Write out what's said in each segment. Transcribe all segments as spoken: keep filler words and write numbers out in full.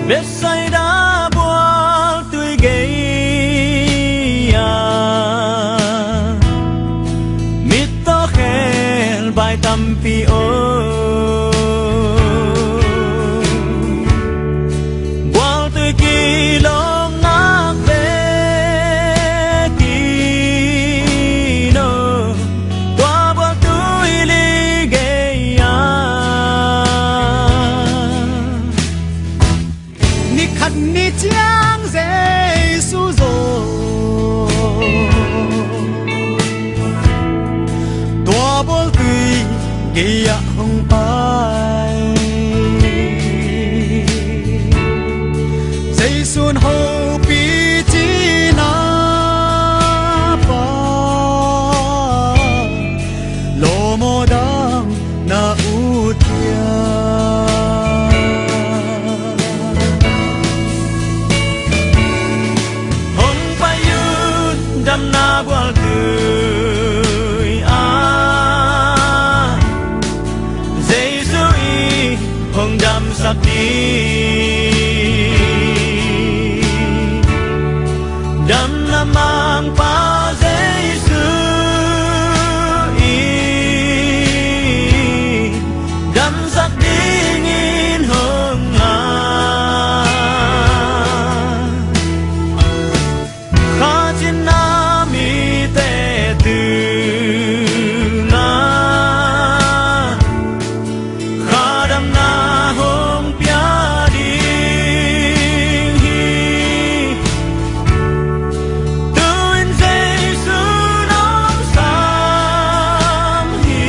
Bethsaida bualtui gei-ah mittaw khelbai tampi om. Bualtui kilawng ngak beek in om. Tua bualtui li gei-ah ni khat ni ciang Jesu zong tua bualtui gei-ah hong pai. Jesu in hopih cihna pan lawm aw, damna ut hiam. Hong pai un damna bualtui ah, Jesu in hong damsak ding. Damna mangpa Jesu in damsak dingin hong ngai. Kha cin a mite tungah kha damna hong pia ding hi. Tu-in Jesu in hong sam hi.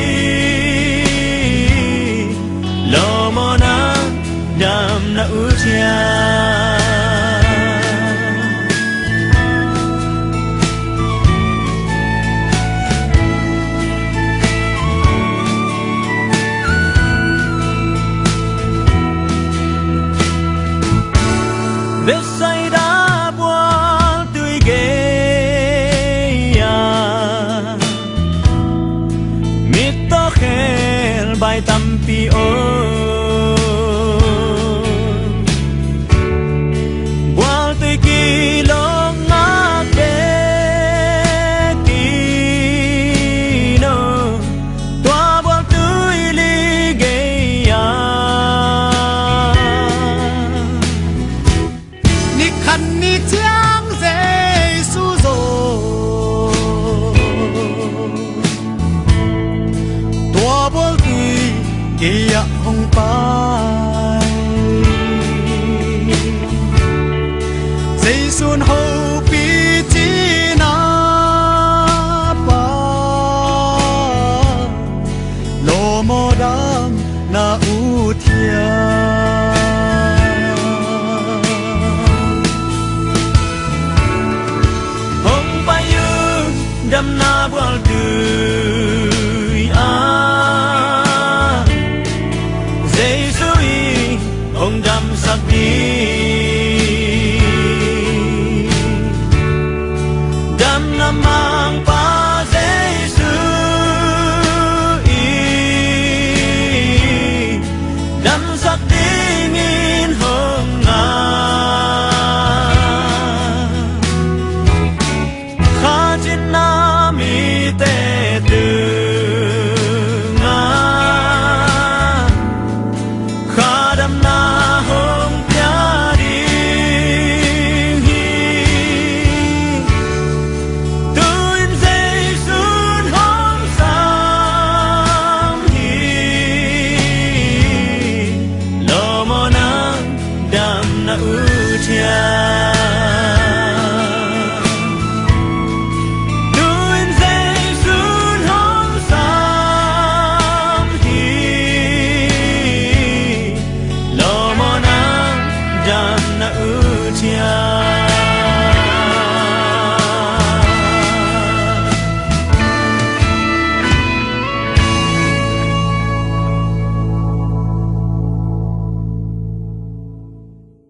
Lawm aw, damna ut hiam. Bethsaida bualtui gei-ah mittaw khelbai tampi om. Bualtui kilawng ngak beek in om. Tua bualtui li gei-ah ni khat ni ciang Jesu zong tua bualtui gei-ah hong pai. Jesu in hopih cihna pan lawm aw, damna ut hiam. Hong pai un damna bualtui ah, Jesu in hong damsak ding.